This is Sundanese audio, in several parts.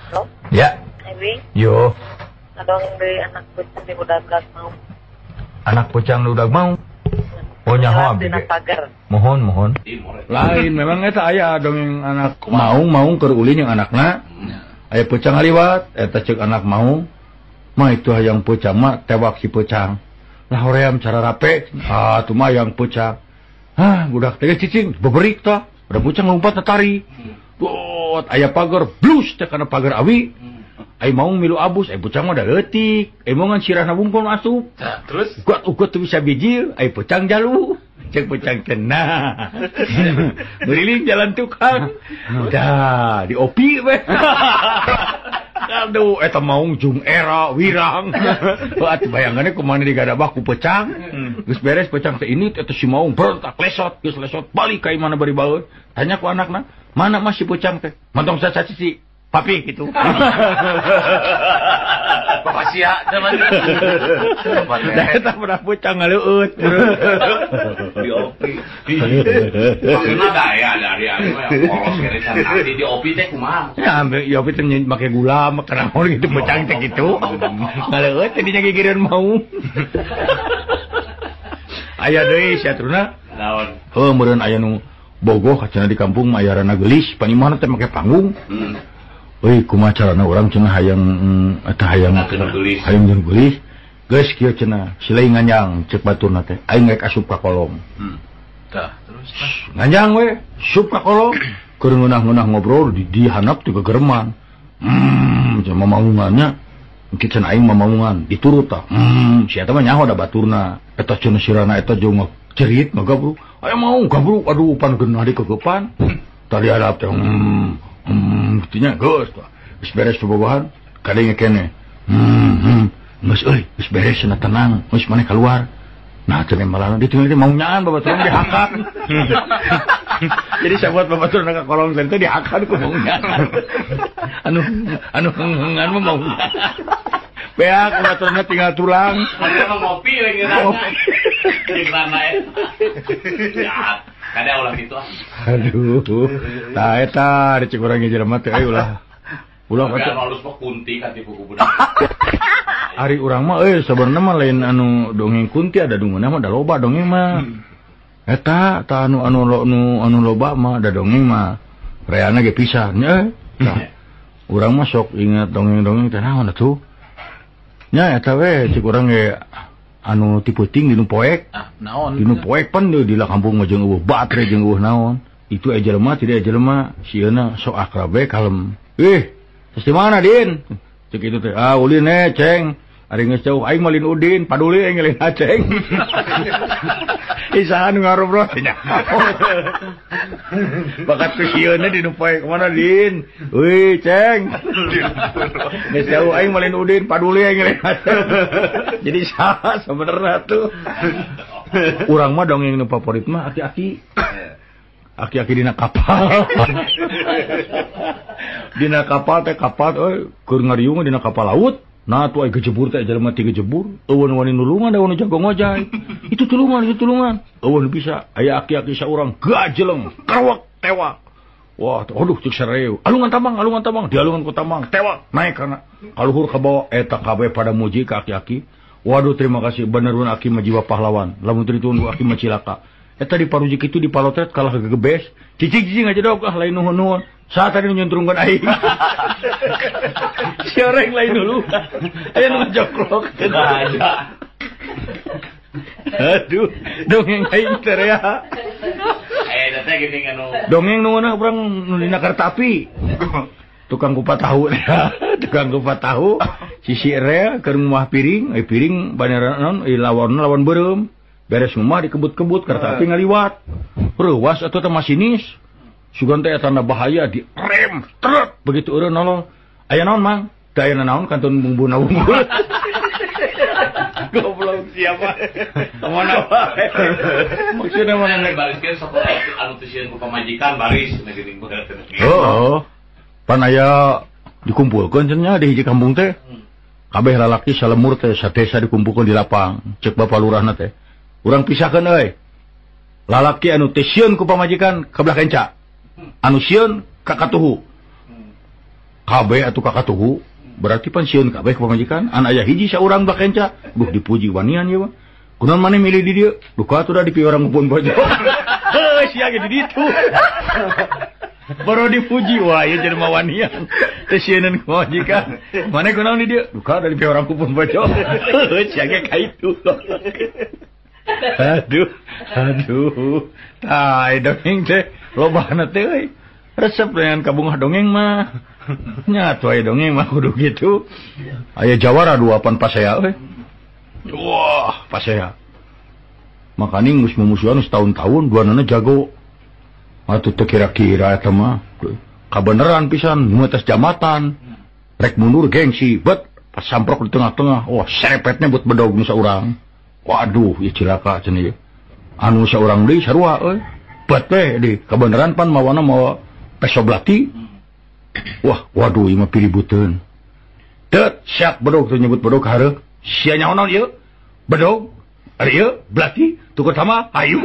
Halo? Ya. Ebi. Yo. Adong deui anak pucang di budak mau. Anak pucang di budak mau. Oh nyaho abdi ge. Mohon mohon. Lain memang eta aya dongeng anak maung maung keur ulin yang anakna. Aya pucang ngaliwat eta ceuk anak maung. Mah itu hayang pucang mah tewak si pucang. Lah hoream cara rape. Ah tuh mah hayang pucang. Hah budak teh cicing beberik tah. Udah pucang lompat tari. Dot aya pagar blus teh kana pagar awi. Ai maung milu abus, ai pucang mah da leutik. Ai maung sirahna wungkul asup. Tah, terus ugat ugat teu bisa bijil, ai pucang jalu. Cek pucang kena. Ngeliling jalan tukang. Dah, diopi we. Aduh, eta maung jung era wirang. Atuh bayangannya kumaha digadabah ku pecang. Geus beres pecang teh ini eta si maung berontak lesot, geus lesot balik ka imahna bari baeun. Tanya ku anakna, "Mana mah si pecang teh?" Mantong sacaci papi gitu. Bapak sia zaman. Da eta pernah pecang ngaleueut. Di opi. Maksudna daya dari anu yang polos kene nanti di opi teh kumaha? Ya ambil di opi teh make gula, make naon gitu pecang teh gitu. Ngaleueut tadinya gigireun mau. Aya deui satruna. Naon? Heuh meureun aya nu bogoh cenah di kampung mah aya rana geulis, panimahna teh make panggung. Euy kumaha carana urang cenah hayang eta hayang hayang jeung geulis. Geus kieu cenah silai nganjang ceuk baturna teh aing rek asup ka kolom. Tah terus tah nganjang we asup ka kolom keur ngeunah-ngeunah ngobrol di handap teh gegereman. Cenah mamaungannya engke cenah aing mamaungan diturut tah. Si eta mah nyaho da baturna. Eta cenah sirana eta jeung cerit ngagabruk. Aya mau gabruk aduh pan geunah dikegepan. Tadi hadap teh buktinya geus geus beres bobogohan kadenge kene. Geus euy geus beres cenah tenang geus maneh keluar. Nah cenah malana ditinggal teh mau nyaan babaturan dihakan. Jadi sabuat babaturan ka kolom teh dihakan ku mau nyaan. Anu anu henghengan mah mau nyaan. Beak babaturanna tinggal tulang. Mah ngopi lagi rana. Jeung rana eta. Ya. Kada ulah kitu ah. Aduh. Tah eta cek urang ge jelema teh euy ulah. Ulah kata halus mah kunti ka tipu ku budak. Ari urang mah euy sabenerna mah lain anu dongeng kunti ada dongengna mah da loba dongeng mah. Eta tah anu anu anu anu loba mah da dongeng mah. Reana ge pisan nya. Tah. Urang mah sok ingat dongeng-dongeng teh naon atuh. Nya eta we cek urang ge anu ti peuting dinu poek. Ah, naon? Dinu poek pan di kampung mah jeung eueuh batre jeung eueuh naon. Itu aya jelema tidak aya jelema sieuna sok akrab we kalem. Ih, terus di mana Din? Cek itu teh, ah ulin eh ceng. Ari geus jauh aing mah lin Udin, paduli aing lin Aceng. Isahan ngarobrol nya. Bakat ku sieuna dinu poek mana Din? Euy, ceng. Geus jauh aing mah lin Udin, paduli aing lin Aceng. Jadi saha sebenarnya tuh. Urang mah dongeng nu favorit mah aki-aki. Aki-aki dina kapal. Dina kapal teh kapal euy keur ngariung dina kapal laut. Nah tuh ai gejebur teh jelema ti gejebur, eueun wani nulungan da wani jago ngojay. Itu tulungan, Eueun bisa aya aki-aki saurang gajeleng, kerewek tewak. Wah, aduh cek sareu. Alungan tamang, dialungan ku tamang, tewak naik kana kaluhur ka bawah eta kabeh pada muji ka aki-aki. Waduh terima kasih bener aki mah jiwa pahlawan. Lamun teu ditunggu aki mah cilaka. Eta di parujik itu di palotret kalah gegebes. Cicing-cicing aja dok ah lain nuhun-nuhun. Saat tadi nyuntrungkeun aing. Si orang lain dulu. Aya nu ngajoklok. Aduh, dongeng aing teh rea. Eh, teh geuning anu. Dongeng nu ngeunah urang nu dina kereta api. Tukang kupat tahu. Tukang kupat tahu sisi rea keur ngumah piring, piring banera naon lawan lawan beureum. Beres ngumah dikebut-kebut kereta api ngaliwat. Reuwas atuh teh masinis. Sugan teh tanda bahaya di rem truk begitu eureun nolong. Aya naon mang? Teu aya naon kantun bumbuna unggul. Goblok siapa? Kamana wae. Maksudna mana nek bariskeun sok anu teu sieun ku pamajikan baris na geuning bener. Heeh. Pan aya dikumpulkeun cenah di hiji kampung teh. Kabeh lalaki salemur teh sadesa dikumpulkeun di lapang. Cek bapak lurahna teh. Urang pisahkeun euy. Lalaki anu teu sieun ku pamajikan ka belah kenca. Anu sieun ka katuhu. Kabeh atuh kakatuhu berarti pan sieun kabeh ka pamajikan an aya hiji saurang bakenca duh dipuji wanian ieu mah kunaon maneh milih di dieu duka atuh da di piwarang pun bojo heuh sia ge di ditu baru dipuji wah ieu jelema wanian teh sieuneun ka pamajikan maneh kunaon di dieu duka da di piwarang pun bojo heuh sia ge ka itu aduh aduh tah dongeng teh lobana teh euy resep dengan kabungah dongeng mah nya atuh aya dongeng mah kudu kitu aya jawara dua pan pasea euy wah pasea makaning geus mumusuhan setahun-tahun duanana jago atuh teu kira-kira eta mah kabeneran pisan nu atas jambatan rek mundur gengsi bet pas samprok di tengah-tengah wah serepetnya buat bedog nu saurang waduh ieu cilaka cenah ieu anu saurang deui sarua euy bet teh di kabeneran pan mawana mawa peso belati. Wah, waduh ieu mah piributeun. Teu siap bedog teu nyebut bedog hareuh. Sia nyaho naon ieu? Bedog. Ari ieu belati tukur sama hayu.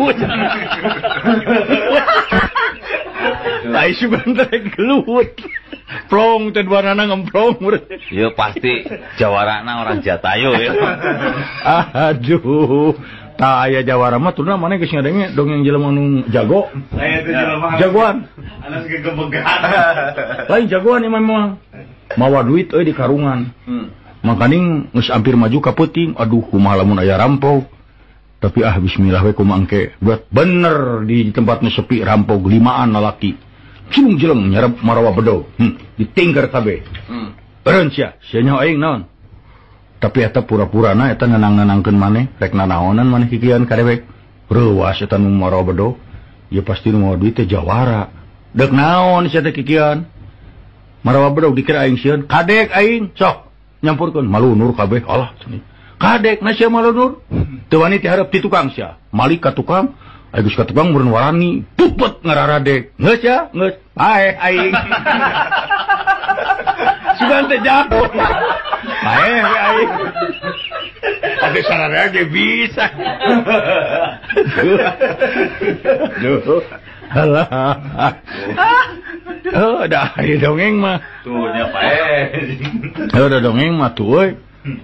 Ai sugan teh gelut. Plong teh duanana ngemplong. Ieu pasti jawarana orang Jatayu ya. Aduh. Tah aya jawara mah turna maneh geus ngadenge dongeng jelema nu jago. Aya teh jelema jagoan. Anas gegebegan. Lain jagoan ieu mah. Mawa duit euy di karungan. Makaning geus hampir maju ka peuting, aduh kumaha lamun aya rampok. Tapi ah bismillah we kumaha engke. Buat bener di tempatnya sepi rampok limaan lalaki. Cilung jeleng nyarep marawa bedog. Ditingker kabeh. Eureun sia, sia nyaho aing naon? Tapi eta pura-purana eta nenang-nenangkeun maneh, rek nanaonan maneh kikian ka dewek. Reuas eta nu marawa bedog, ieu pasti nu mawa duit teh jawara. Deuk naon sia teh kikian? Marawa bedog dikira aing sieun, kadek aing sok nyampurkeun malunur kabeh. Alah cenah. Kadek na sia malunur. Teu wani ti hareup ti tukang sia. Malik ka tukang, aya geus ka tukang meureun warani, pupet ngararadek. Geus sia, geus. Paeh aing. Sugan teh jago. Paeh we aing. Atuh sararea ge bisa. Duh. Alah. Oh, dah aya dongeng mah. Tuh nya paeh. Oh, da dongeng mah tuh euy.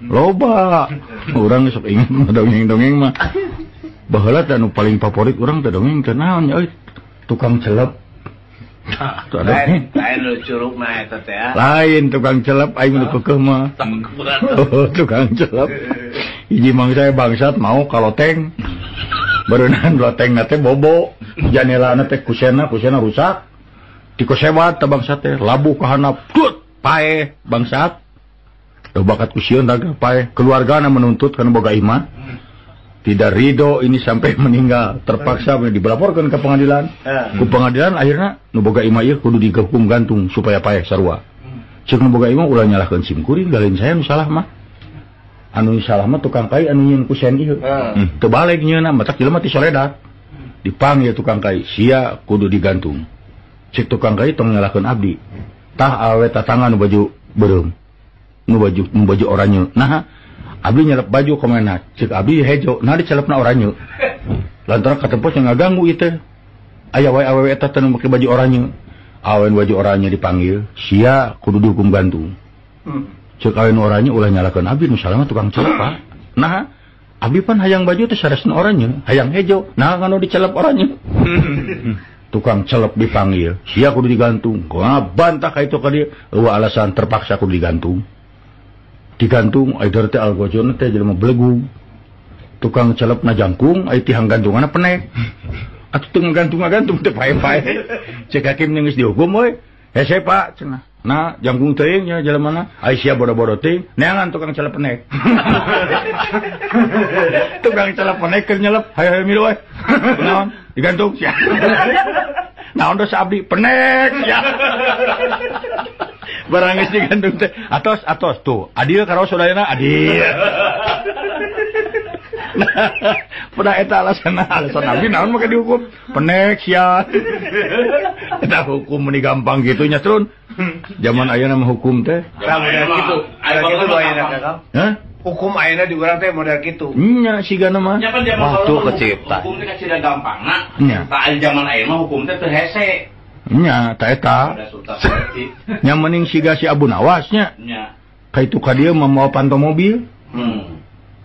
Loba. Urang sok inget mah dongeng-dongeng mah. Baheula teh anu paling favorit urang teh dongeng teh naon nya euy? Tukang celep. Lain lu curugna eta teh. Lain tukang celep aing nu keukeuh mah. Oh, tukang celep. Hiji mangsa bangsat mau ka loteng. Beureunan lotengna teh bobo, janelana teh kusena rusak. Dikosewat teh bangsat teh, labuh ka handap, tut, paeh bangsat. Duh bakat ku sieun raga paeh. Keluargana menuntut kana boga imah. Tidak ridho ini sampai meninggal, terpaksa dilaporkan ke pengadilan. Ku pengadilan akhirnya nu boga imah ieu kudu dihukum gantung supaya paeh sarua. Ceuk nu boga imah ulah nyalahkeun sim kuring, lain saya nu salah mah. Anu salah mah tukang kai anu nyieun kusen ieu. Teu balik nyieunna matak jelema ti soledad. Dipanggil tukang kai, sia kudu digantung. Ceuk tukang kai tong nyalahkeun abdi. Tah awe tatangan nu baju beureum. Nu baju oranye. Nah, abdi nyelep baju kemana? Cek abdi hejo, nah dicelepna oranye. Lantaran katempos yang ngaganggu ieu teh. Aya wae awewe eta teh nu make baju oranye. Awen baju oranye dipanggil, sia kudu dihukum gantung. Cek awen oranye ulah nyalakeun abdi nu salah mah tukang celep Pak. Nah, abdi pan hayang baju teh saresna oranye, hayang hejo, nah nganu dicelep oranye. Tukang celep dipanggil, sia kudu digantung. Bantah ka itu ka dieu, eueuh alasan terpaksa kudu digantung. Digantung aider teh algojona teh jelema belegug. Tukang celepna jangkung, ai tihang gantunganna penek. Atuh teu ngagantung-ngagantung teh pae-pae. Cek hakim geus dihukum we. Hese Pak cenah. Nah, jangkung teuing nya jelemana. Ai sia bodo-bodo teuing, neangan tukang celep penek. Tukang celep penek keur nyelep, hayo-hayo milu we. Naon? Digantung sia. Naon dosa abdi penek sia. Barang geus digantung teh atos tuh adil karaos sadayana adil. Nah, pernah eta alasan abdi naon make dihukum penek sia. Eta hukum meni gampang kitu nya turun. Zaman ayeuna mah hukum teh. Tah model kitu. Aya kitu ayeuna Kakang. Hah? Hukum ayeuna di urang teh model kitu. Nya sigana mah. Waktu kecipta. Hukum teh kacida gampangna. Tah zaman ayeuna mah hukum teh teu hese. Nya ta eta. Nya mending siga si Abu Nawas nya. Nya. Ka itu ka dieu mawa panto mobil.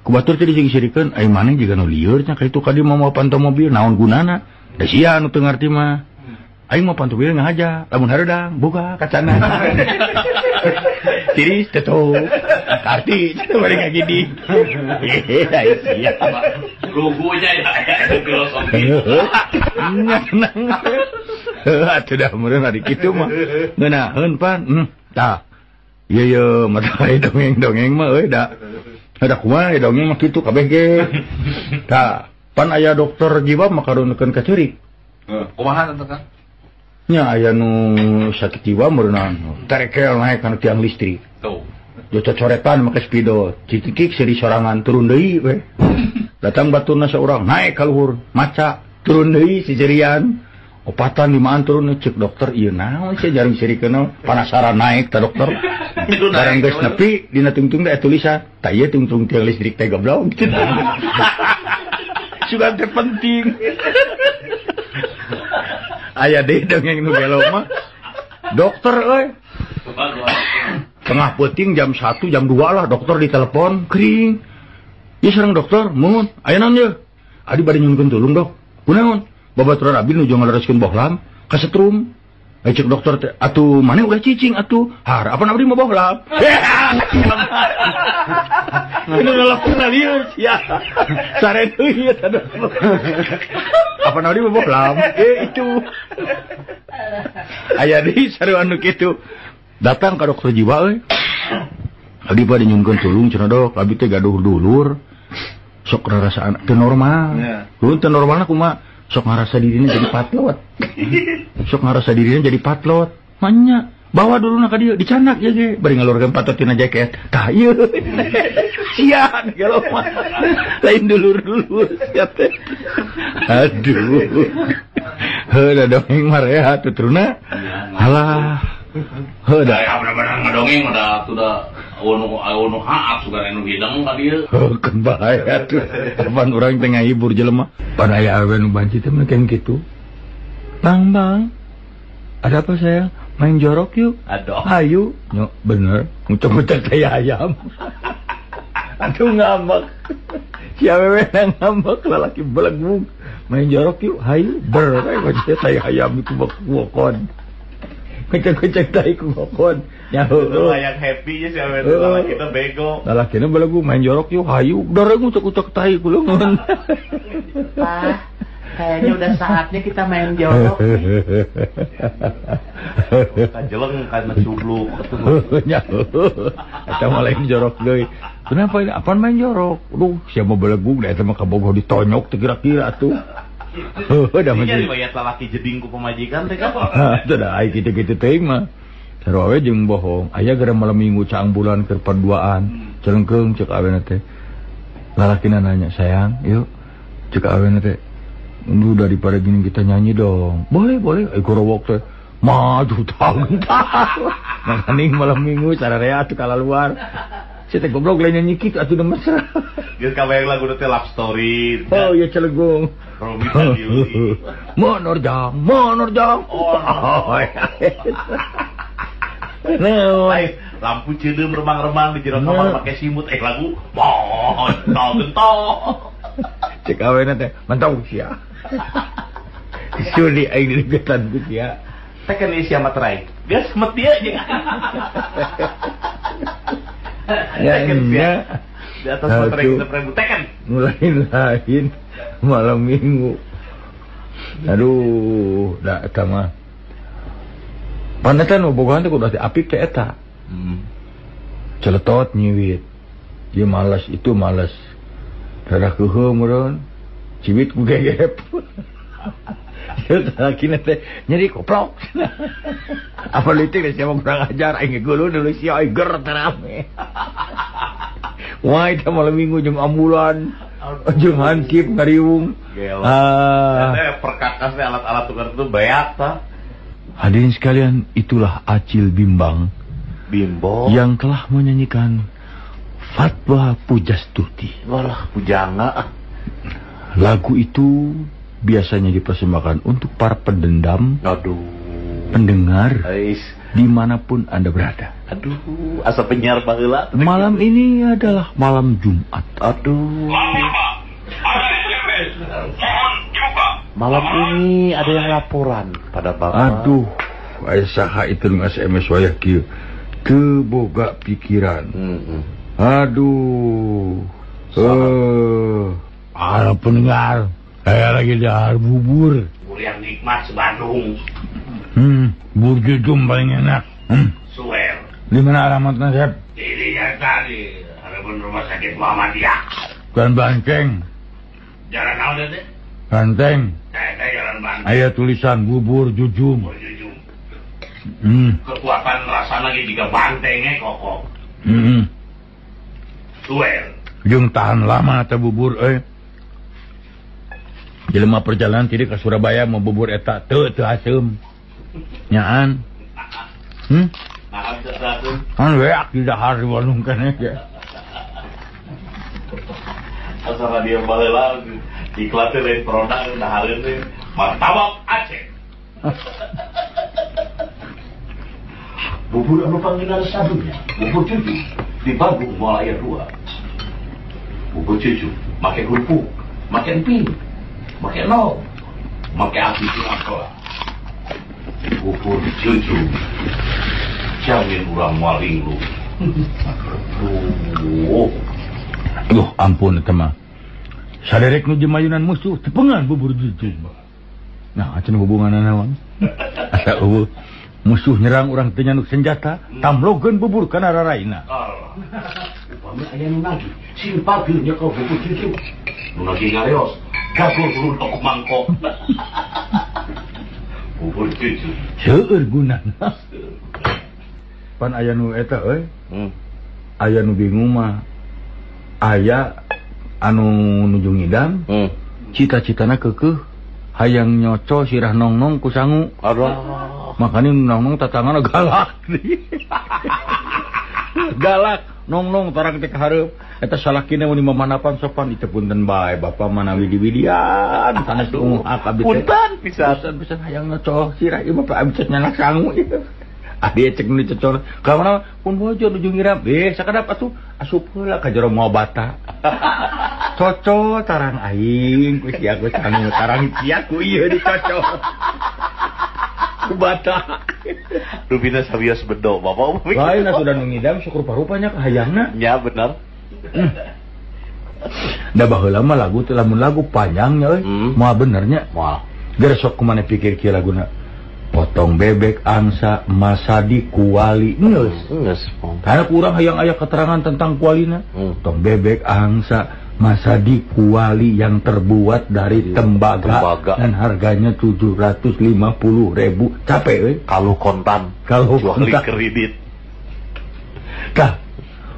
Ku batur teh disirikeun ai maneh jiga nu lieur nya ka itu ka dieu mawa panto mobil naon gunana? Da sia nu teu ngarti mah. Aing mah panto mobil ngahaja, lamun hareudang buka kacana. Tiris teto. Karti bari ngagidi. Ai sia. Rugunya ya filosofi. Nya tenang. Heuh atuh dah meureun ari kitu mah. Ngeunaheun pan. Tah. Ieu ye mata dongeng-dongeng mah euy da. Ada kumaha dongeng mah kitu kabeh ge. Tah, pan aya dokter jiwa mah karunukeun ka ceurik. Kumaha teh Kang? Nya aya nu sakit jiwa meureunna terekel naek kana tiang listrik. Tuh. Jo cocoretan make spidol, cicikik seri sorangan turun deui we. Datang baturna saurang naek ka luhur, maca turun deui sijerian. Opatan limaan turun cek dokter ieu naon sia jaring sirikeun panasaran naek ta dokter. Barang geus nepi dina tungtung teh tulisan, tah ieu tungtung tiang listrik teh goblok. Sugan teh penting. Aya deui dongeng nu gelo mah. Dokter euy. Tengah peuting jam 1 jam 2 lah dokter ditelepon kering. Ieu sareng dokter, muhun aya naon ieu? Adi bade nyuhunkeun tulung dok. Kunaon? Babaturan abdi nuju ngalereskeun bohlam kasetrum. Ai cek dokter teh atuh maneh ulah cicing atuh. Har apan abdi mah bohlam. Ini nalakukeun lieur sia. Sare deui eta dokter. Apa abdi mah bohlam? Itu. Aya deui sarua anu kitu. Datang ka dokter jiwa euy. Abdi bade nyuhunkeun tulung cenah dok, abdi teh gaduh dulur. Sok rarasaan teu normal. Kudu teu normalna kumaha? Sok ngarasa dirinya jadi patlot. Sok ngarasa dirinya jadi patlot. Manya bawa dulu nak ka dieu dicanak ya ge bari ngalurkeun patot tina jaket. Tah ieu. Sia gelo mah. Lain dulur-dulur sia teh. Aduh. Heuh da dongeng mah rehat tuturna. Alah. Heuh da bener-bener ngadongeng udah sudah anu haap sugan anu hidang ka dieu. Heuh keun bae atuh. Pan urang teh ngahibur jelema. Pan aya awewe nu banci teh mah kitu. Bang, bang. Ada apa sayang? Main jorok yuk. Aduh. Ayo. Nyok bener. Ngucap-ngucap tai ayam. Aduh ngambek. Si awewe ngambek lalaki belegug. Main jorok yuk. Hayu. Ber. Kayak tai ayam itu bokon. Kucek-kucek tai ku bokon. Nyaho. Yang happy nya si awewe lalaki teh bego. Lalakina belegug main jorok yuk. Hayu. Dor ngucap-ngucap tai ku leungeun. Pak, kayaknya udah saatnya kita main jorok. Kajeleng karena cubluk. Eta mah lain jorok deui. Kenapa ini? Apaan main jorok? Duh, siapa belegug da eta mah kabogoh ditonyok teu kira-kira atuh. Heuh, da mah. Jadi riwayat lalaki jeding ku pamajikan teh ka. Teu da ai kitu-kitu teuing mah. Sarua we jeung bohong. Aya gara malam minggu caang bulan keur paduaan. Celengkeung ceuk awena teh. Lalakina nanya, "Sayang, yuk." Ceuk awena teh, "Lu daripada gini kita nyanyi dong." Boleh, boleh. Ai gorowok teh. Maju tahun tahun. Makaning malam minggu sararea atuh kalaluar. Si teh goblok lain nyanyi kitu atuh da mesra. Geus kabayang lagu teh love story. Oh iya celegung. Romeo and Juliet. Menerjang, menerjang. Oh. Nah, lampu ceudeum remang-remang di jero kamar make simut lagu montong gentong. Cek awena teh mantau sia. Suli aing digetan ku sia. Teh kan sia materai. Geus met dia jeung. Ya, ya. Di atas materai kita prebu teken. Lain-lain malam minggu. Aduh, da eta mah. Paneta nu bogohan teh kudu apik teh eta. Celetot nyiwit. Ieu malas itu malas. Rada keuheuh meureun. Ciwit ku gegep. Lalakina teh nyeri koplok. Apa leutik teh sia kurang ajar aing geuleuh deui sia aing ger teh rame. Wah, eta malam minggu jeung ambulan, jeung hankip ngariung. Ah, perkakas teh alat-alat tukar itu beak tah. Hadirin sekalian, itulah Acil Bimbang Bimbo yang telah menyanyikan Fatwa Pujastuti. Walah, pujangga. Lagu itu biasanya dipersembahkan untuk para pendendam. Aduh. Pendengar dimanapun Anda berada. Aduh, asa penyiar baheula. Malam ini adalah malam Jumat. Aduh. Malam ini ada yang laporan pada Bapak. Aduh, aya saha itu nu SMS wayah kieu. Teu boga pikiran. Aduh. Para pendengar, saya lagi dahar bubur. Bubur yang nikmat se-Bandung. Bubur jujum paling enak. Suwer. Di mana alamatnya, Sep? Di tadi, harapan rumah sakit Muhammadiyah. Bukan Banteng. Jalan naon teh? Banteng. Saya jalan Banteng. Aya tulisan bubur jujum. Bubur jujum. Kekuatan rasa lagi juga bantengnya kokok. Suwer. Jeung tahan lama teh bubur euy. Jelema perjalanan tadi ke Surabaya mau bubur eta teu teu haseum. Nyaan. Kan weak di dahar di warung keneh ge. Asa radio baheula iklan teh lain produk dahareun teh martabak Aceh. Bubur anu panggilan sadunya, bubur cucu di Bandung Moal Aya 2. Bubur cucu make kerupuk, make emping, make no, make api sinakola. Bubur cucu jamin urang moal linglung. Aduh. Duh, ampun eta mah. Saderek nu jemayunan musuh tepengan bubur cucu. Nah, acan hubunganna naon? Asa eueuh musuh nyerang urang teu nyanduk senjata, tamlogeun bubur kana raraina. Upami aya nu nagih, sing pageur nyekel bubur cucu. Nu nagih ngareos, gagol turun ku mangkok. Bubur cucu. Seueur gunana. Pan aya nu eta euy. Aya nu bingung mah. Aya anu nuju ngidam. Cita-citana keukeuh hayang nyocol sirah nongnong ku sangu. Aduh. Makanya nongnong tatangana galak. Galak nongnong tarang teh ka hareup. Eta salakina mun mamanapan sopan itu punten bae bapak manawi diwidian sanes unguh abdi teh. Punten pisan pisan hayang nyocol sirah ieu mah abdi teh nyanak sangu ieu. Adi cek nu dicocol. Ka mana pun bojo nuju ngiram. Sakadap atuh asup heula ka jero moal bata. Cocol tarang aing ku sia ku sangu tarang sia ku ieu dicocol. Ku bata. Rupina sawios bedo bapak. Lain atuh da nu ngidam syukur parupanya kahayangna. Nya bener. Da baheula mah lagu teh lamun lagu panjangnya euy. Moal benernya. Moal. Geus sok kumaha pikir kieu laguna. Potong bebek angsa masadi kuali geus. Geus. Karena kurang hayang aya keterangan tentang kualina. Potong bebek angsa masadi kuali yang terbuat dari tembaga dan harganya 750.000. Capek euy. Kalau kontan, kalau kontan kredit. Tah,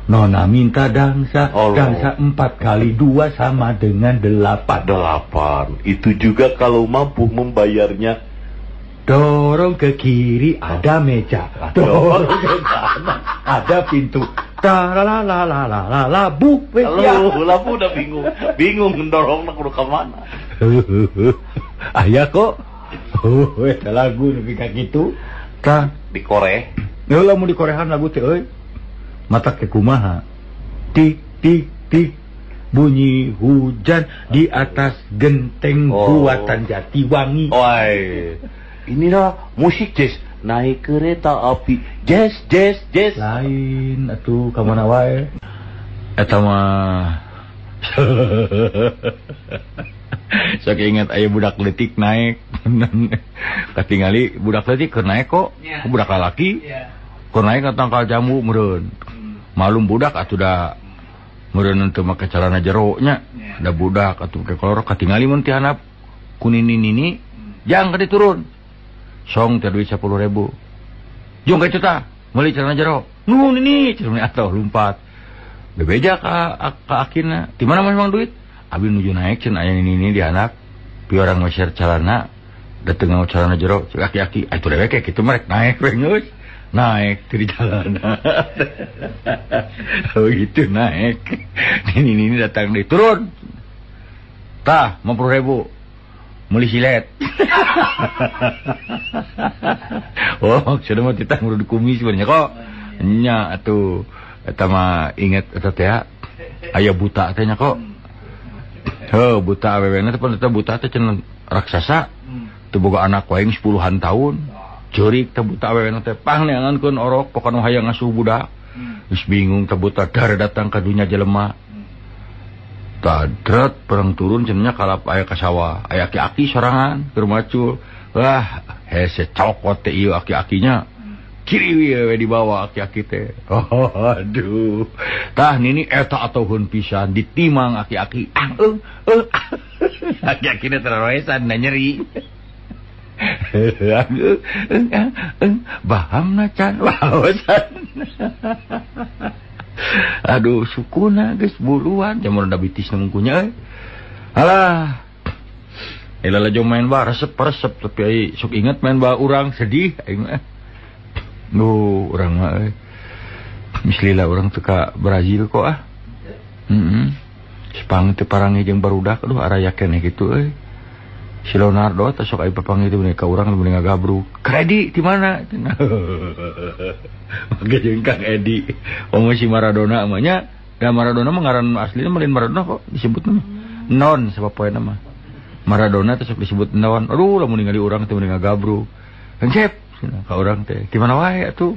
Nona minta dangsa, Allah. Dangsa 4 kali 2 sama dengan 8. 8. Itu juga kalau mampu membayarnya. Dorong ke kiri ada meja, dorong ke kanan ada pintu. Taralalalala bu, ya. Labu udah bingung, bingung mendorong kudu ke mana. Aya kok. Eta lagu nepi ka kitu. Tah dikoreh. Heula mun dikorehan lagu teh euy. Mata ke kumaha. Tik tik tik bunyi hujan di atas genteng buatan Jatiwangi. Oi. Inilah musik jazz, naik kereta api, jazz, jazz, jazz. Lain atuh ka mana wae. Eta mah. Sok ingat aya budak leutik naik. Katingali budak leutik keur naik kok, yeah. Budak lalaki. Yeah. Keur naik ka tangkal jambu meureun. Malum budak atuh da meureun teu make calana jero nya. Yeah. Da budak atuh ke kolor katingali mun ti handap ku nini-nini. Jang ka diturun. Song teh duit 10.000. Jung ka tah, meuli celana jero. Nuhun ini, celana atuh lumpat. Bebeja ka akina. Di mana mas mang duit? Abi nuju naik cenah aya nini di anak. Piorang meser celana, dateng nganggo celana jero, cek aki-aki. Atuh dewek kayak kitu merek naik we geus. Naik di jalanan. Begitu naik. Nini datang deui turun. Tah, 50.000. Meuli silet. Oh, maksudna mah titah ngurud kumis bener kok. Nya atuh eta mah inget eta teh aya buta teh nya kok. Heuh, buta awewena teh pan eta buta teh cenah raksasa. Teu boga anak wae 10-an tahun. Ceurik teh buta awewena teh pang neangankeun orok pokona hayang ngasuh budak. Geus bingung teh buta dar datang ka dunya jelema. Tadrat perang turun cenah kalap aya ka sawah, aya aki-aki sorangan keur macul. Wah, hese cokot teh ieu aki-akinya. Kiri we dibawa aki-aki teh. Oh, aduh. Tah nini eta atohun pisan ditimang aki-aki. Ah, aki-aki teh tararoesan da nyeri. Bahamna can waosan. Aduh, sukuna geus buruan jamur da bitis mungkunya euy. Alah. Lalajo main bah resep-resep tapi ai sok inget main bah urang sedih aing mah. Duh, urang mah euy. Mislila urang teu ka Brazil kok ah. Heeh. Sepang teu parangi jeung barudak aduh araya keneh kitu euy. Si Leonardo teh sok aya papanggih teh ka urang mun ngagabruk. Kredi di mana? Make jeung Kang Edi. Omo si Maradona mah nya. Da Maradona mah ngaran aslina mah lain Maradona kok disebutna mah. Non sabab poena mah. Maradona teh sok disebut non. Aduh lamun ningali urang teh mun ngagabruk. Encep ka urang teh. Di mana wae atuh?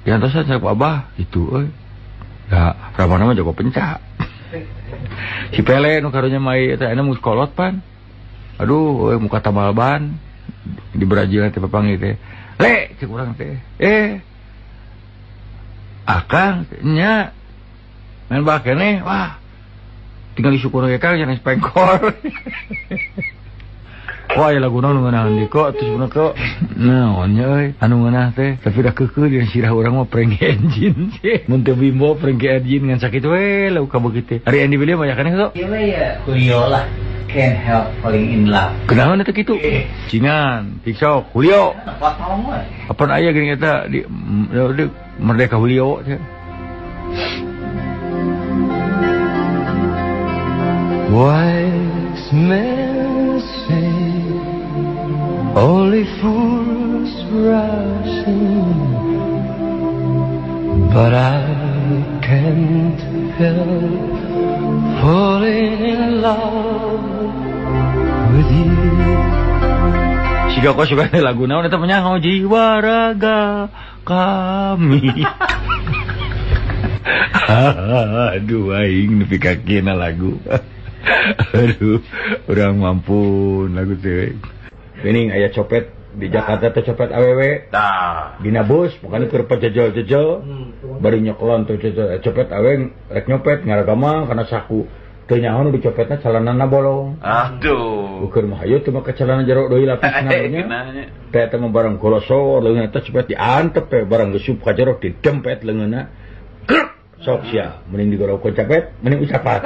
Diantosan sa ku Abah itu euy. Da Ramana mah jago pencak. Si Pele nu karunya mah eta aya mun kolot pan. Aduh, euy muka tambal ban di Brazil teh papanggih teh. Le, cek urang teh. Akang nya main bal keneh, wah. Tinggal disyukur ge Kang jangan pengkor. Wah, aya laguna nu ngeunaheun deui kok terus bener kok. Naon nya euy, anu ngeunah teh, tapi da keukeuh jeung sirah urang mah Frankie Engine sih. Mun teu bimbo Frankie Engine ngan sakitu we lauk ka begitu teh. Ari Andy William aya keneh sok. Ieu ya Julio lah. Can't help falling in love. Kunaon eta kitu? Cingan, tiktok, Julio. Apaan aya geuning eta di Merdeka Julio teh. Wise men say only fools rush in, but I can't help falling in love with you. Siga kok suka lagu naon eta mah nyaho jiwa raga kami. Aduh aing nepi ka kina lagu. Aduh, urang mampu lagu teh. Geuning aya copet di Jakarta teh copet awewe. Tah. Dina bus pokona keur pajejol-jejol. Bari nyoklon tuh copet awe rek nyopet ngaragama kana saku. Teu nyaho nu dicopetna calanana bolong. Aduh. Ukur mah hayu teu make calana jero deui lapisna nya. Teh eta mah barang golosor leungeun eta copet diantep we barang gesup ka jero didempet leungeunna. Krek sok sia mending digorok copet mending ucapan.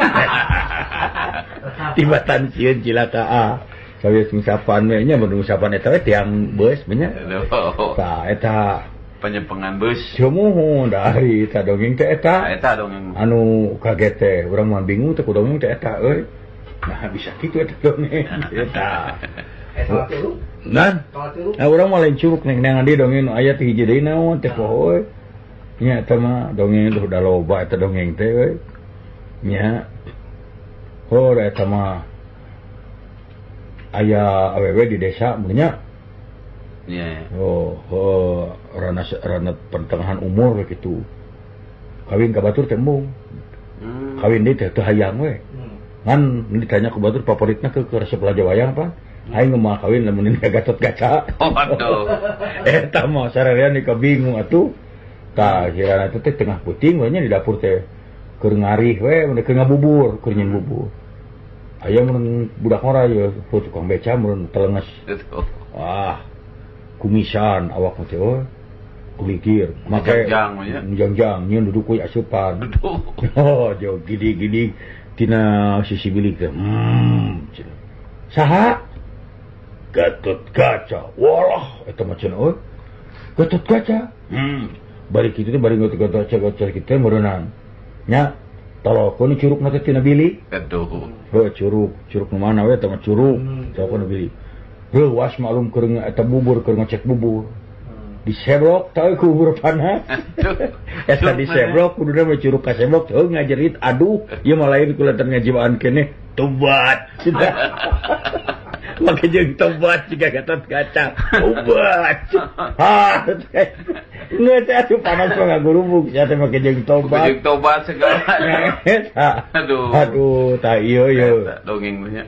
Tibatan sieun cilaka ah. Sawios ngusapan we nya mun ngusapan eta we tiang beus nya. Tah eta penyepengan beus. Sumuhun da ari eta dongeng teh eta. Eta dongeng. Anu kaget teh urang mah bingung teh ku dongeng teh eta euy. Nah bisa kitu eta dongeng eta. Nan. Nah urang mah lain curug neng neangan deui dongeng nu aya teh hiji deui naon teh poho euy. Nya eta mah dongeng teh udah loba eta dongeng teh euy. Nya. Oh eta mah aya awewe di desa mun nya. Yeah. Oh, rana pertengahan umur gitu. Kawin ka batur teh embung. Kawin deui teh teu hayang we. Ngan ditanya ku batur favoritna ke resep raja wayang apa? Aing mah kawin lamun ka Gatot Kaca. Oh, aduh. Eta mah sarerean ka bingung atuh. Tah kirana teh tengah puting we nya di dapur teh keur ngarih we mun keur ngabubur, keur nyin bubur. Aya mun budak ngora ye tukang beca mun telenges. Wah. Kumisan awak mah teh euy. Kulikir, make jangjang nyeun duduk we asupan. Oh, jauh gidi-gidi tina sisi bilik teh. Saha? Gatot Kaca. Walah, eta mah cenah euy. Gatot Kaca. Bari kitu teh bari Gatot Kaca kitu meureunang. Nya, Tolokeun curugna teh tina bilik. Aduh. Heuh curug, curug nu mana we teh mah curug. Tolokeun bilik. Heuh was maklum keur eta bubur keur ngecek bubur. Diseblok teh ku bubur panas. Eta diseblok kuduna mah curug kaseblok heuh ngajerit aduh ieu mah lain kulantaran ngajiwaan keneh tobat. Make jeung tobat jiga Gatot Kaca. Tobat. Ha. Ngeus atuh panas mah ngagurubug sia teh make jeung tobat. Jeung tobat segala. Aduh. Aduh, tah ieu ieu. Dongeng nya.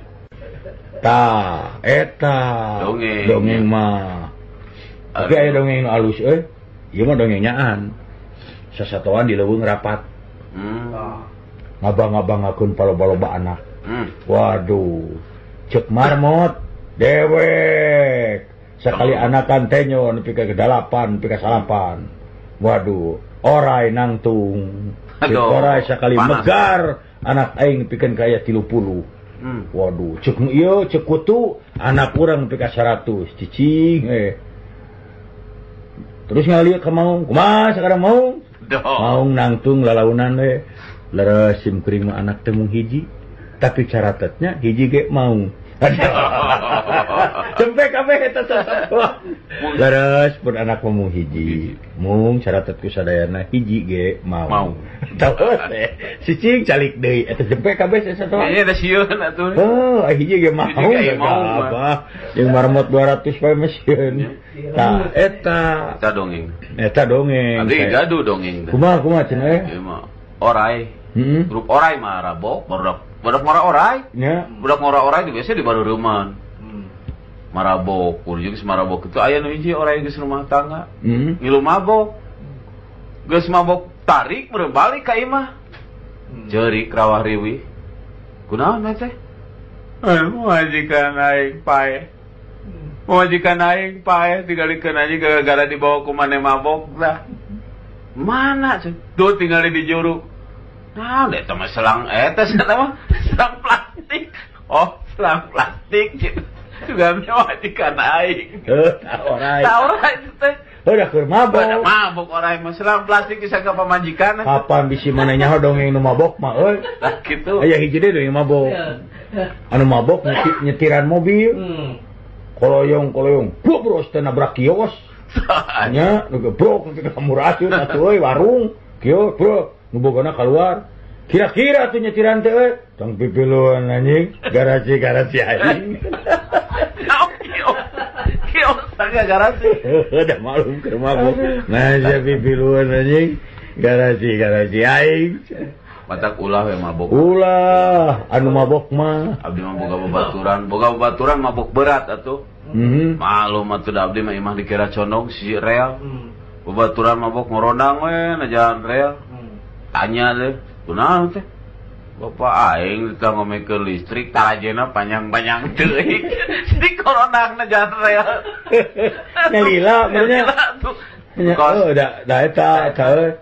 Tah, eta. Dongeng. Dongeng mah. Tapi aya dongeng nu alus euy. Ieu mah dongeng nyaan. Sasatoan di leuweung rapat. Ngabang-ngabangakeun paloba-loba anak. Waduh. Cek marmot dewek sekali anakan tenyo nepi ka 8 nepi ka 9. Waduh, orai nangtung. Cek orai sekali panas. Megar anak aing pikeun ka aya 30. Waduh, cek ieu cek kutu anak urang nepi ka 100 cicing Terus ngalieu ka maung, kumaha sakarang maung? Maung nangtung lalaunan we. Leres sim kuring mah anak teh mung hiji. Tapi caratatnya hiji ge maung. Cempe kabeh eta sasatoan. Leres pun anak mah mung hiji. Mung caratat ku sadayana hiji ge maung. Terus si cing calik deui eta cempe kabeh sasatoan. Nya da sieun atuh. Heuh, hiji ge maung. Apa? Jeung marmot 200 pae mah sieun. Tah eta. Eta dongeng. Eta dongeng. Abdi gaduh dongeng. Kumaha kumaha cenah eh? Ieu mah orai. Grup orai mah rabok barudak budak ngora orai. Ya. Budak ngora orai itu biasanya di baruruman. Marabok, kudu geus marabok itu aya nu hiji orai geus rumah tangga. Ngilu mabok. Geus mabok tarik meureun balik ka imah. Jeurik rawah riwih. Kunaon teh? Majikan aing paeh. Majikan aing paeh tingalikeun aja gara-gara dibawa ku maneh mabok tah. Mana ceu? Duh tingali di juru. Nah, eta mah selang eta mah selang plastik. Oh, selang plastik gitu. Juga majikan aing. Heuh, tah orai. Tah orai teh. Heuh, da keur mabok. Da mabok orai mah selang plastik bisa ka pamajikan. Kapan bisi maneh nyaho dongeng nu mabok mah euy. Tah kitu. Aya hiji deui dongeng mabok. Anu mabok nyetiran mobil. Koloyong-koloyong, bros teh nabrak kios. Nya, nu gebrok nepi ka murasieun atuh euy warung. Kios, bro. Nu bogona keluar. Kira-kira tuh nyetiran teh euy. Tong pipiluan anjing, garasi-garasi aing. Kios tangga garasi. Udah malum keur mabok. Nah, sia pipiluan anjing, garasi-garasi aing. Matak ulah we mabok. Ulah, anu mabok mah. Abdi mah boga babaturan mabok berat atuh. Malum atuh da abdi mah imah dikira condong si real. Babaturan mabok ngorondang we na jalan real. Tanya deh, kunaon teh? Bapak aing teh ngomekeun listrik tarajena panjang-panjang teuing. Di koronangna jalan rel. Nyalila meureun. Oh, da eta eta euy.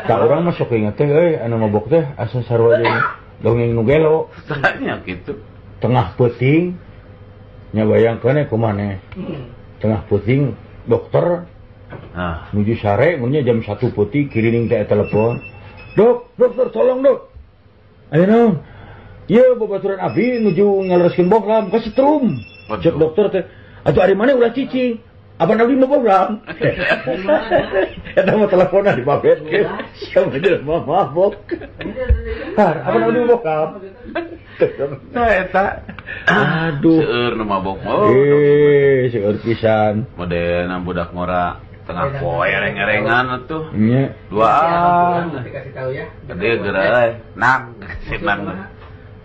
Tah urang mah sok inget teh euy anu mabok teh asa sarua jeung dongeng nu gelo. Tanya kitu. Tengah peuting nya bayangkeun kumaha maneh. Tengah peuting dokter nuju sare mun jam 1 peuting kirining teh telepon. Dok, dokter tolong dok. Ayo naon? Ieu babaturan abdi nuju ngalereskeun bohlam ka setrum. Cek dokter teh, atuh ari maneh ulah cicing. Abang abdi mah bohlam. Eta mah teleponan di babetkeun. Sia mah jelema mabok. Har, abang abdi mah bohlam. Tah eta. Aduh. Seueur nu mabok mah. Seueur pisan. Modelna budak ngora. Tengah poe reng-rengan atuh. Nya. Duaan. Kasih tahu ya. Gede geura nang nang.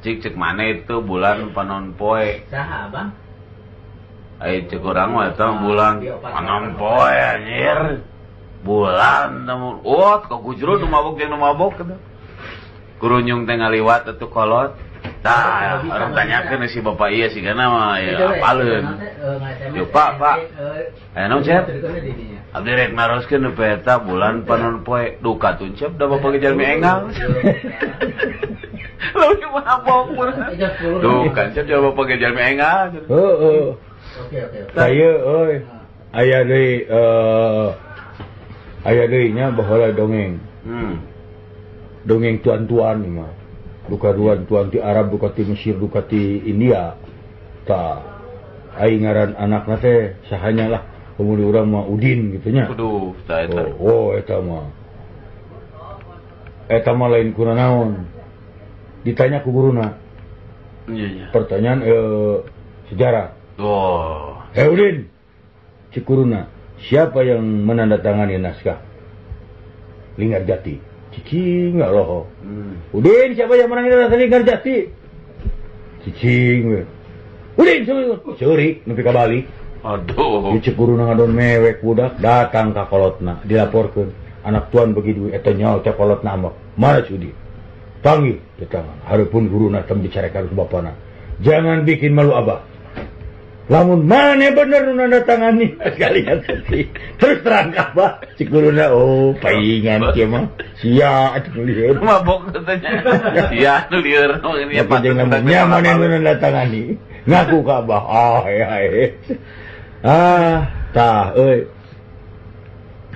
Cik cek mana itu bulan panon poe. Saha, Bang? Ai cek urang mah eta bulan panon poe anjir. Bulan namun oh ka gujrun nu mabok jeung nu mabok kitu. Kurunyung teh ngaliwat atuh kolot. Tah, orang tanyakeun si bapak ieu sigana mah ya apaleun. Yo Pak, Pak. Aya naon Cep? Abdi rek naroskeun nu eta bulan panon poe duka tuncep da bapak ge jalmi engal. Leuwih mabok mun. Duka cep da bapak ge jalmi engal. Heeh. Oke oke. Saya euy aya deui aya deui nya baheula dongeng. Dongeng tuan-tuan mah. Duka tuan-tuan ti Arab, duka ti Mesir, duka ti India. Tah aing ngaran anakna teh sahanya lah. Kemudian urang mah Udin gitu nya. Aduh, tah eta. Oh, eta mah. Eta mah lain kuna naon. Ditanya ku guruna. Iya, iya. Pertanyaan sejarah. Oh. Hei Udin, cik guruna, siapa yang menandatangani naskah Linggarjati? Cicing nggak loh. Udin, siapa yang menandatangani Linggarjati? Cicing we. Udin, siapa? Ceurik nepi ka balik. Aduh. Cik guruna ngadon mewek budak datang ka kolotna dilaporkeun. Anak tuan begitu eta nyaho teh kolotna ambek. Mana si Udin? Panggil di tangan. Hareupeun guruna tem dicarekan ku bapana. Jangan bikin malu abah. Lamun mana bener nu nandatangani sekalian terus terang ka abah. Cik guruna oh paingan kieu mah. Sia atuh lieur. Mabok katanya. Sia anu lieur. Ya jeung lamun mana nu nandatangani. Ngaku ka abah. Ah ya. Ah tah euy.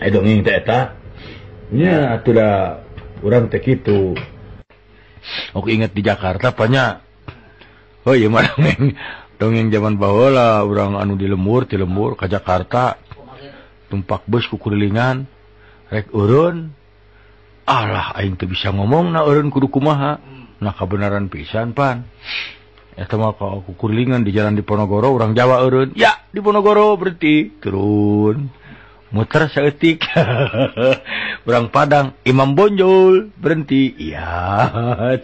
Ai dongeng teh eta. Nya atuh da urang teh kitu. Oke inget di Jakarta banyak. Oh iya mah dongeng zaman baheula urang anu di lembur, ti lembur ka Jakarta. Tumpak bus ku kurilingan rek eureun. Alah aing teu bisa ngomong na eureun kudu kumaha. Nah kabenaran pisan pan. Eta mah ka kukurilingan di jalan Diponegoro urang Jawa eureun. Ya, Diponegoro berhenti turun. Muter saeutik. Urang Padang Imam Bonjol berhenti. Iya,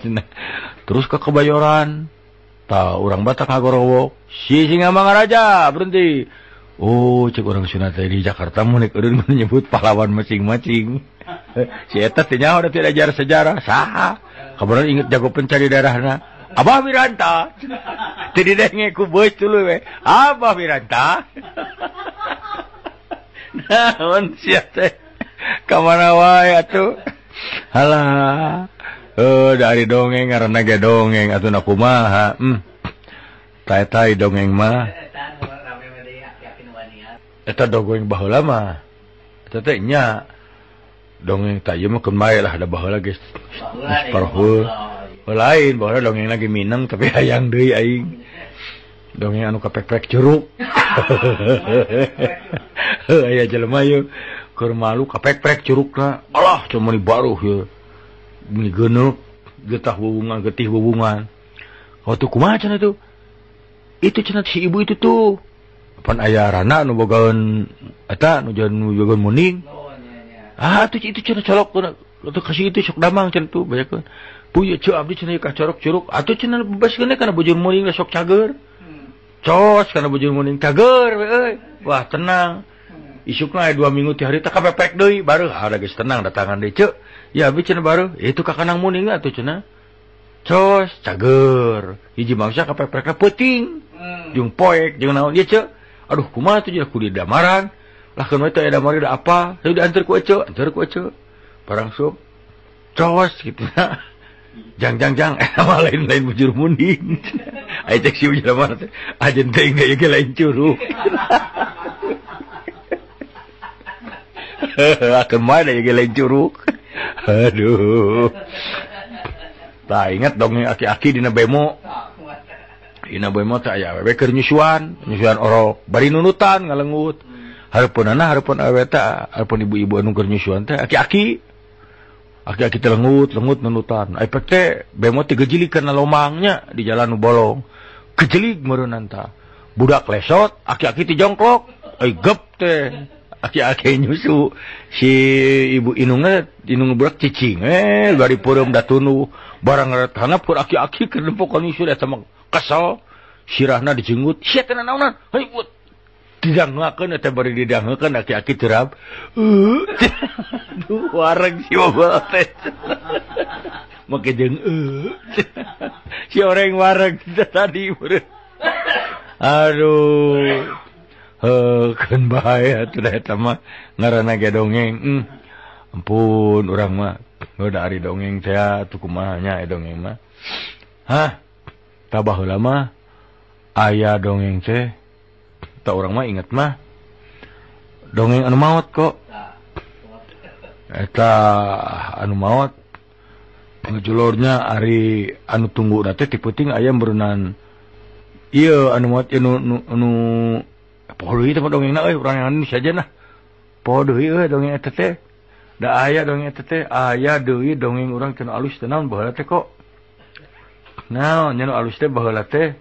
cenah. Terus ke Kebayoran. Tah urang Batak ngagorowok. Si Singamangaraja berhenti. Oh, cek urang Sunda teh di Jakarta mun rek eureun menyebut pahlawan masing-masing. Si eta teh nyaho da teu diajar sejarah. Saha? Kabeneran inget jago pencari daerahna. Abah Wiranta. Teu didenge ku beus tuluy we. Abah Wiranta. Naon sia teh? Ka mana wae atuh? Halah. Dari dongeng ngaranna ge dongeng atuh na kumaha. Tai-tai dongeng mah. Eta dongeng baheula mah. Eta teh nya dongeng tah ieu mah keun bae lah da baheula geus parhul. Lain baheula dongeng lagi mineng tapi hayang deui aing. Dongeng anu kapek-pek curug. Aya jelema ieu keur malu kapek-pek curugna. Alah cuma ni baruh ieu. Ni geuneup getah wuwungan getih wuwungan. Waktu kumaha cenah itu? Itu cenah si ibu itu tuh. Pan aya rana nu bogaeun eta nu bogaeun muning. Ah atuh itu cenah colok atuh kasih itu sok damang cenah tuh bayakeun. Puy ceu abdi cenah ka corok curug atuh cenah bebaskeun kana bujur muning sok cager. Cos kana bujur muning cager we euy. Wah tenang. Isukna aya 2 minggu ti harita kapepek deui bareuh ada geus tenang datangan deui ceu. Ya abdi cenah bareuh itu ka kanang muning atuh cenah. Cos cager. Hiji mangsa kapepekna peuting. Jeung poek jeung naon ieu ceu. Aduh kumaha tuh jeung kudu damaran. Lah keun we teh aya damar da apa? Teu diantar ku eceu, antar ku eceu. Barang sup. Cos kitu na. Jang jang jang mah lain-lain bujur muning. Aya cek si jelema teh ajen teh ieu ge lain curug. Akeun mah da ieu ge lain curug. Aduh. Tah inget dongeng aki-aki dina bemo. Dina bemo teh aya awewe keur nyusuan, nyusuan orok, bari nunutan ngalengut. Hareupeunana hareupeun awewe teh, hareupeun ibu-ibu anu keur nyusuan teh aki-aki. Aki-aki teh lengut, lengut nunutan. Ai pek teh bemo teh gejelig kana lomangnya di jalan nu bolong. Gejelig meureunnan tah. Budak lesot, aki-aki teh jongklok. Ai gep teh. Aki-aki nyusu. Si ibu inungna, inung budak cicing bari peureum da tunduh. Barang ngaret hanap keur aki-aki keur nempo ka nyusu eta mah kesel. Sirahna dijenggut. Sia teh naonan? Heuy buat. Didangeukeun eta bari didangeukeun aki-aki terap. Duh wareg si bapak teh. Make jeung si oreng wareg tadi meureun. Aduh. Heuh keun bae atuh da eta mah ngaranna ge dongeng. Ampun urang mah heuh da ari dongeng teh atuh kumaha nya dongeng mah. Hah? Tah baheula mah aya dongeng teh. Tak orang mah inget mah dongeng anu maot kok. Eta anu maot Ngejolornya ari anu tunggu teh ti peuting aya meureunnan ieu anu moat nu nu poho deui teh dongengna euy urang anu saja nah. Poho deui euy dongeng eta teh. Da aya dongeng eta teh aya deui dongeng urang cenah alus teh naon baheula teh kok. Naon nya nu alus teh baheula teh.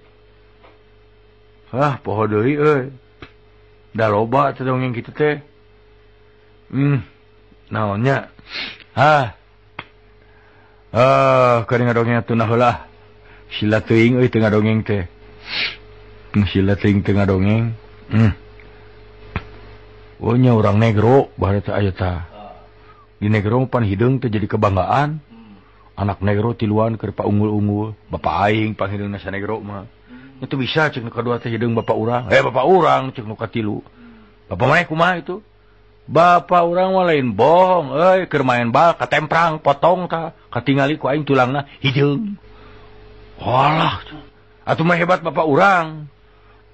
Ah poho deui euy. Da loba teh dongeng kitu teh. Naonnya? Hah. Keur ngadongeng atuh nah heula. Sila teuing euy teu ngadongeng teh. Sila teuing teu ngadongeng. Oh nya urang negro baheula teh aya tah. Di negro pan hideung teh jadi kebanggaan. Anak negro tiluan keur paunggul-unggul. Bapak aing panghideungna sanegro mah. Nya teu bisa ceuk nu kadua teh hideung bapak urang. Bapak urang ceuk nu katilu. Bapak maneh kumaha itu? Bapak urang mah lain bohong euy keur main bal katemprang potong tah katingali ku aing tulangna hideung. Walah atuh mah hebat bapak urang.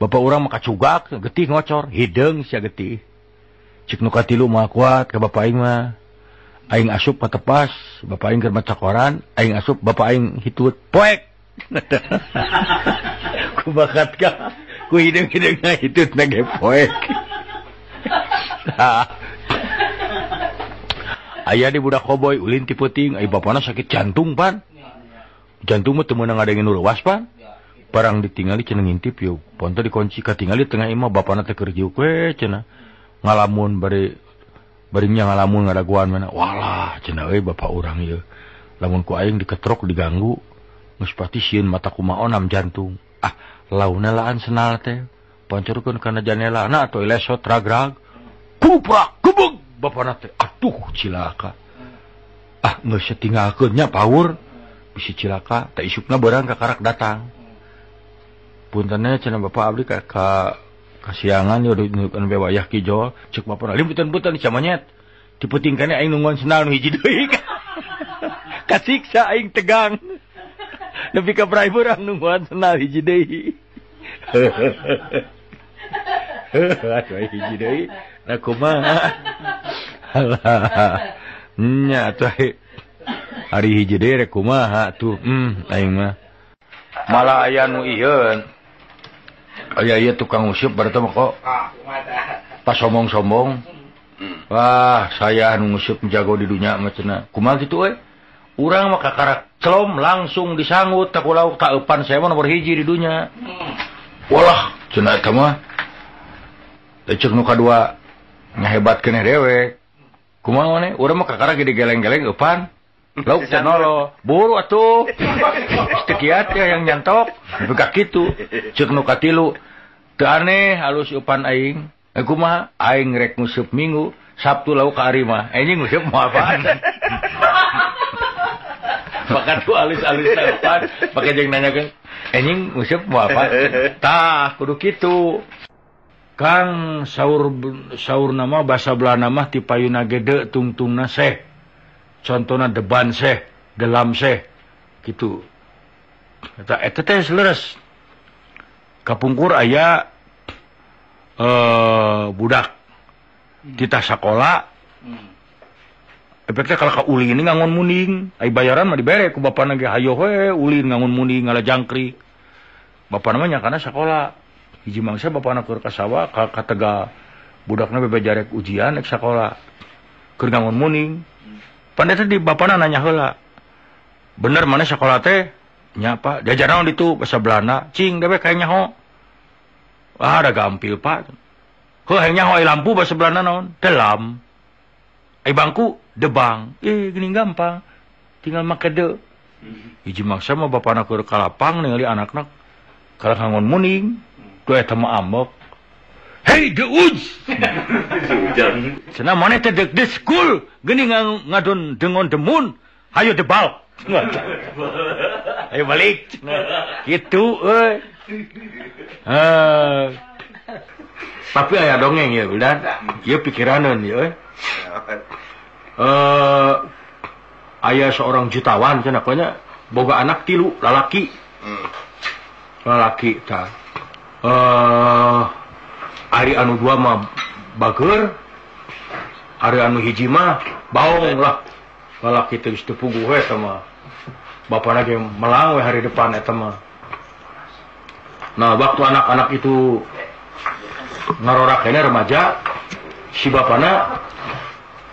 Bapak urang mah kacugak getih ngocor hideung sia getih. Cik nu katilu mah kuat ka bapak aing mah. Aing asup patepas, bapak aing keur maca koran, aing asup bapak aing hitut poek. Ku bakat ka ku hideung-hideungna hitutna ge poek. Aya di budak koboy ulin ti peuting, ai bapana sakit jantung pan. Jantung mah teu meunang ngadengin nu leuwas pan. Barang ditingali cenah ngintip yeuh, ponto dikunci katingali tengah imah bapana teh keur jiuk we cenah. Ngalamun bari barinya ngalamun ngadaguan mana. Walah cenah euy bapak urang ieu. Lamun ku aing diketrok diganggu, geus pati sieun mata kumaha onam jantung. Ah, launa laan senal teh. Pancorkeun kana janela na atuh lesot ragrag. Kuprak gebeg bapana teh atuh cilaka. Ah geus tinggalkeun nya paur bisi cilaka teh isukna beurang ka karak datang. Puntenna cenah bapak abdi ka kasiangan ieu nu wayah kijol ceuk bapana limputan-putan camanyet. Ti peuting kana aing nungguan sendal nu hiji deui. Kasiksa aing tegang. Nepi ka brai beurang nungguan sendal hiji deui. Atuh hiji deui. Nah kumaha. Alah. Nya atuh hari hiji deui rek kumaha atuh. Aing mah. Malah aya nu ieu. Aya ieu tukang useup berarti mah kok. Pas sombong-sombong. Wah, saya nu nguseup jago di dunya mah cenah. Kumaha kitu euy? Urang mah kakarak celom langsung disanggut tak lauk tak eupan saya mah nomor hiji di dunya. Walah, cenah eta mah. Ceuk nu kadua nyahebat keneh dewek. Kumaha maneh? Urang mah kakara gede geleng-geleng eupan. Lauk teh nolo. Buru atuh. Geus teu kiat ya yang nyantok. Nepi ka kitu. Ceuk nu katilu, teu aneh halus eupan aing. Kumaha? Aing rek nguseup Minggu, Sabtu lauk ka ari mah. Anjing nguseup moal apaan. Maka tuh alus-alus eupan, pake jeung nanyakeun, anjing nguseup moal apa? Tah, kudu kitu. Kang saur nama basa Belanda mah ti payuna gede tungtungna seh. Contona deban seh, delam seh. Gitu. Eta eta teh leres. Kapungkur aya budak kita sakola. Efeknya kalau ka ulin ini ngangon muning, ai bayaran mah dibere ku bapana ge hayo we ulin ngangon muning ngala jangkrik. Bapana mah nyakana sakola. Hiji mangsa bapana keur ka sawah ka Tegal. Budakna bebe jarek ujian rek sakola. Keur ngangon muning. Pan eta di bapana nanya heula. Bener mana sakola teh? Nya Pak, diajar naon ditu basa Belanda. Cing dewek hayang nyaho. Ah, da gampil Pak. Heuh hayang nyaho ai lampu basa Belanda naon? Delam. Ai bangku debang. Gini gampang. Tinggal make de. Hiji mangsa mah bapana keur ka lapang ningali anakna kalah ngangon muning. Tuh eta mah ambek. Hey de uj. Cenah maneh teh dek de school geuning ngadon dengon demun. Hayo debal. Ayo balik. Kitu euy. Tapi aya dongeng ya, Wildan. Ieu pikiraneun ieu euy. Aya seorang jutawan cenah nya boga anak tilu lalaki. Lalaki tah. Ari anu dua mah bageur, ari anu hiji mah baong lah. Lalaki teh geus teu puguh we eta mah. Bapana ge melang we hari depan eta mah. Nah, waktu anak-anak itu ngarorak kene remaja, si bapana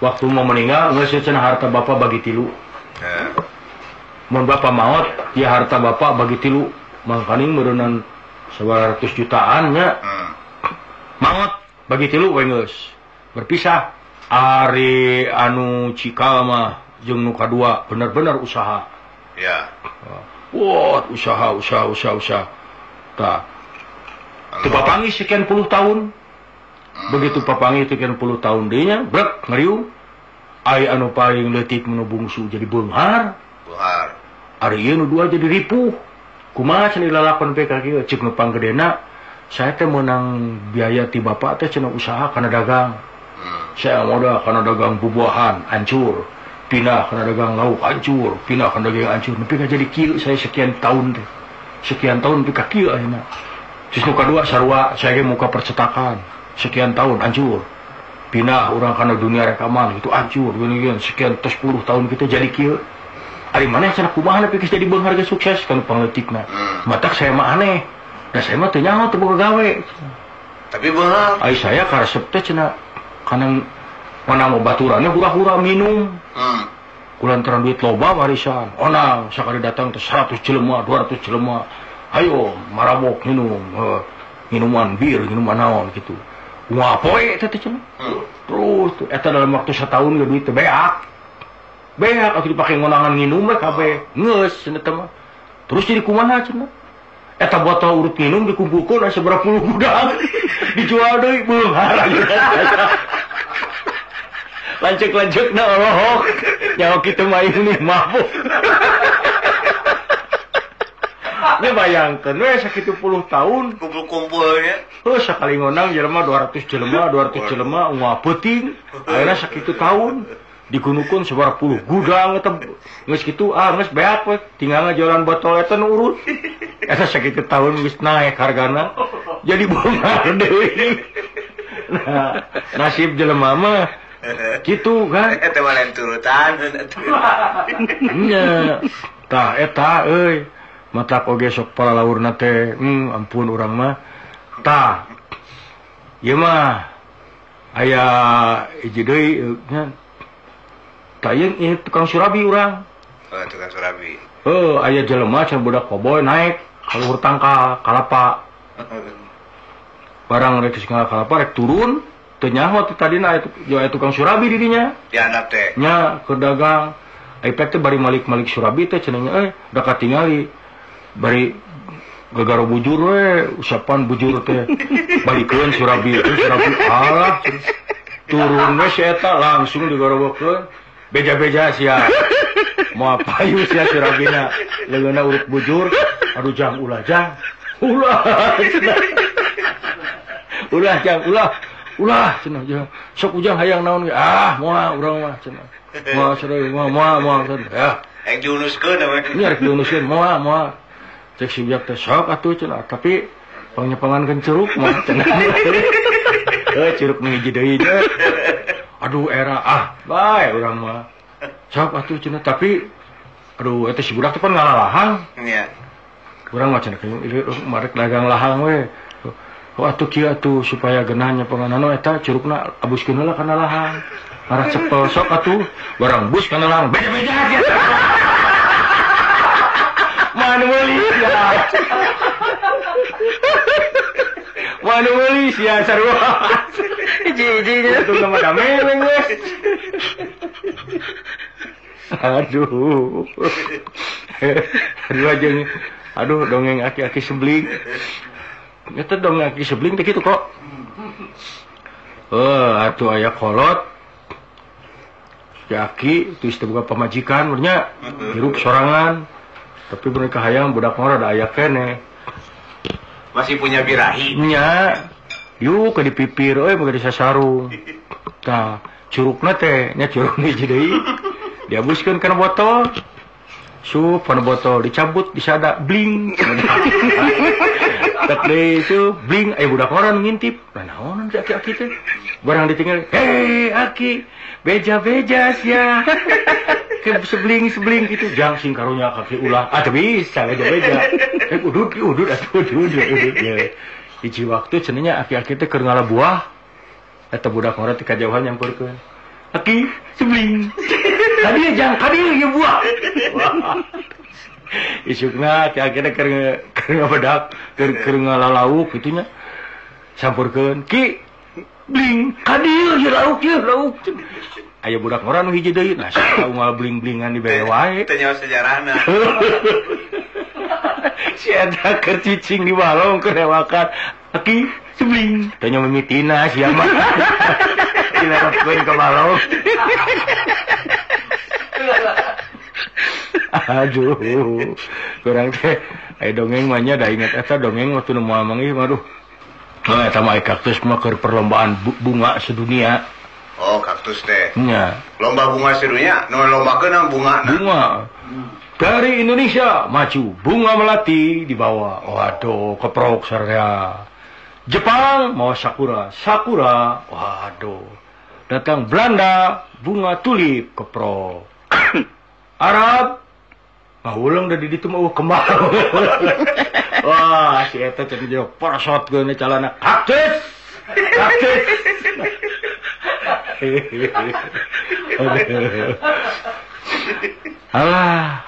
waktu mau meninggal geus cenah harta bapak bagi tilu. Mun bapak maot, ya harta bapak bagi tilu. Mangkaning meureunnan 100 jutaan nya. Maot bagi tilu we geus. Berpisah. Ari anu cikal mah jeung nu kadua bener-bener usaha. Ya. Wah, usaha. Tah. Teu papanggih sekian puluh tahun. Begitu papanggih sekian puluh tahun deui nya, brek ngeriung. Ai anu paling leutik nu bungsu jadi beunghar. Beunghar. Ari ieu nu dua jadi ripuh. Kumaha cenah lalakon PK kieu ceuk nu panggedena, saya teh meunang biaya ti bapak teh cenah usaha kana dagang. Saya modal kana dagang bubuahan hancur, pindah kana dagang lauk hancur, pindah kana dagang hancur. Nepi ka jadi kieu saya sekian tahun teh. Sekian tahun nepi ka kieu ayeuna. Terus nu kadua sarua saya ge muka percetakan, sekian tahun hancur. Pindah urang kana dunia rekaman itu hancur, gini-gini sekian tos 10 tahun kita jadi kieu. Ari maneh cenah kumaha nepi geus jadi beunghar geus sukses kan pangleutikna. Matak saya mah aneh. Da saya mah teu nyaho teu boga gawe. Tapi beunghar. Ai saya karesep teh cenah kana mana mau baturannya hura-hura minum. Kulantaran duit loba warisan. Onang sakali datang teh 100 jelema, 200 jelema. Ayo marabok minum, minuman bir, minuman naon gitu. Wah poe teh cenah. Terus eta dalam waktu setahun ge duit teh beak. Beak atuh dipake ngonangan nginum we kabeh. Geus cenah teh mah. Terus jadi kumaha cenah? Eta botol urut minum dikumpulkeun aya sabaraha puluh gudang. Dijual deui beunghar. Lanceuk-lanceukna olohok. Nyawa kitu mah ini mabuk. Nya bayangkeun we sakitu puluh tahun kumpul-kumpulnya. Heuh sakali ngonang jelema 200 jelema, 200 jelema unggal peuting. Ayeuna sakitu tahun digunukeun sabaraha puluh gudang eta geus kitu ah geus beak we tinggal ngajualan botol eta nu urut. Eta sakitu tahun geus naek hargana jadi beunghar deui. Nah, nasib jelema mah kitu kan. Eta mah lain turutan atuh. Nya. Tah eta euy. Matak oge sok palalaurna teh, ampun urang mah. Tah. Ieu mah aya hiji deui nya. Tah ieu tukang surabi urang. Oh, tukang surabi. Heuh, aya jelema cenah budak koboy naek ka luhur tangkal kalapa. Barang rek geus kalapa rek turun, teu nyaho teh tadina aya tukang surabi di dinya. Di handap teh. Nya keur dagang. Ai pek teh bari malik-malik surabi teh cenah nya euy, da katingali. Bari gagaro bujur we, usapan bujur teh. Balikeun surabi, surabi alah. Turun we si eta langsung digorowokeun. Beja-beja sia. Moal payu sia surabina. Leungeunna urut bujur, aduh jang ulah jang. Ulah. Ulah jang ulah. Ulah cenah jang. Sok ujang hayang naon ge? Ah, moal urang mah cenah. Moal sareng moal moal moal cenah. Ya. Rek diunuskeun we. Nya rek diunuskeun moal moal. Cek si biak teh sok atuh cenah, tapi pangnyepangankeun curug mah cenah. Heuh curug nu hiji deui nya. Aduh era ah bae urang mah. Sok atuh cenah tapi aduh eta si budak teh pan ngalalahang. Nya. Urang mah cenah marek dagang lahang we. Oh atuh kieu atuh supaya geunah nyepangan eta curugna abuskeun heula kana lahang. Arah cepel sok atuh barang bus kana lahang beja-beja kieu. Manu meuli sia. Manu meuli sia sarua. Hiji-hiji itu mah dameweng we. Aduh. Aduh aja aduh dongeng aki-aki sebling. Eta dongeng aki sebling teh kitu kok. Heuh atuh aya kolot. Si aki teu boga pamajikan nya hirup sorangan. Tapi mereka hayang budak mah rada aya keneh. Masih punya birahi. Nya. Yuk ke dipipir euy boga disasarung. Tah, curugna teh nya curug hiji deui. Diabuskeun kana botol. Sup kana botol dicabut disada bling. Tek deui itu bling aya budak orang ngintip. Lah naonan si aki-aki teh? Barang ditinggal, "Hei aki, beja-beja sia." Ke sebling-sebling gitu, jang sing karunya kaki ulah. Ah teu bisa beja-beja. Rek udud udud atuh udud udud ya. Hiji waktu cenah aki-aki teh keur ngala buah. Eta budak ngora ti kajauhan nyamperkeun. Aki sebling. Kadieu jang kadieu ieu buah. Isukna aki-aki keur ngabedak, keur ngalalauk kitu nya. Sampurkeun ki bling kadieu ieu lauk ieu lauk. Aya budak ngora nu hiji deui. Nah sia unggal bling-blingan dibere wae. Teu nyaho sejarahna. Si eta keur cicing di balong keur rewakan. Aki sebling. Teu nyaho mimitina sia mah. Dilarapkeun ka balong. Aduh, kurang teh. Aya dongeng mah nya da inget eta dongeng waktu nu moal manggih mah aduh. Nah, eta mah kaktus mah keur perlombaan bunga sedunia. Oh, kaktus teh. Nya. Lomba bunga sedunia, nu lombakeun bunga. Bunga. Dari Indonesia maju bunga melati dibawa. Waduh, keprok sarya. Jepang mau sakura, sakura. Waduh. Datang Belanda bunga tulip keprok. Arab mahulang dari ditu mah kembang. Wah, si eta cenah jeung persot geuna calana kaktus. Kaktus. Alah.